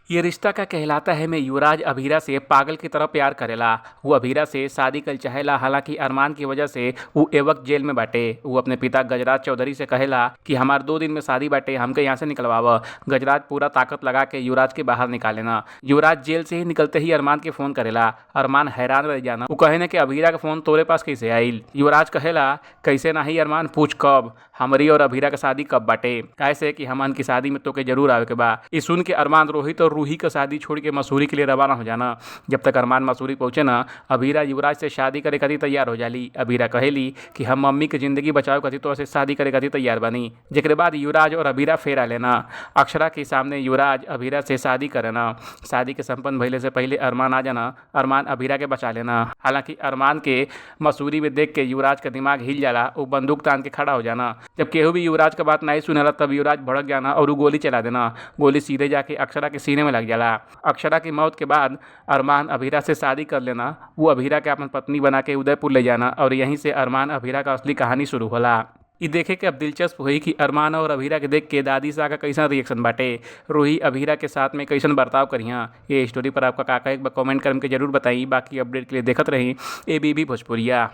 ये रिश्ता का कहलाता है में युवराज अभीरा से पागल की तरह प्यार करेला। वो अभीरा से शादी कल चाहेला, हालांकि अरमान की वजह से वो ए वक्त जेल में बाटे। वो अपने पिता गजराज चौधरी से कहेला कि हमार 2 दिन में शादी बाटे, हमके यहाँ से निकलवाव। गजराज पूरा ताकत लगा के युवराज के बाहर निकालेना। युवराज जेल से ही निकलते ही अरमान के फोन करेला। अरमान हैरान रह जाना। वो कहे ना कि अभीरा का फोन तोरे पास कैसे आइल? युवराज कहेला, कैसे नाही अरमान, पूछ कब हमरी और अभीरा का शादी कब बाटे, कैसे कि हमन की शादी में तोके जरूर आवे के बा। ई सुन के अरमान रोहित और रूही का शादी छोड़ के मसूरी के लिए रवाना हो जाना। जब तक अरमान मसूरी पहुंचे ना, अभीरा युवराज से शादी करे खातिर तैयार हो जाली। अभीरा कहेली कि हम मम्मी के जिंदगी बचावे खातिर तो शादी करे खातिर तैयार बानी। जेकरे बाद युवराज और अभीरा फेर आ लेना। अक्षरा के सामने युवराज अभीरा से शादी करना। शादी के संपन्न भइले से पहले अरमान आ जाना। अरमान अभीरा के बचा लेना। हालांकि अरमान के मसूरी में देख के युवराज का दिमाग हिल जाला। वो बंदूक तान के खड़ा हो जाना। जब केहू भी युवराज का बात नहीं सुनेला, तब युवराज भड़क जाना और वो गोली चला देना। गोली सीधे जाके अक्षरा के सीने में लग जाला। अक्षरा की मौत के बाद अरमान अभीरा से शादी कर लेना। वो अभीरा के अपन पत्नी बना के उदयपुर ले जाना और यहीं से अरमान अभीरा का असली कहानी शुरू होला। इ देखे के अब दिलचस्प होई कि अरमान और अभीरा के देख के दादी सा का कैसन रिएक्शन बाटे, रूही अभीरा के साथ में कैसन बर्ताव करिहा। ये स्टोरी पर आपका का कहे, कमेंट करके जरूर बताई। बाकी अपडेट के लिए देखत रही एबीबी भोजपुरिया।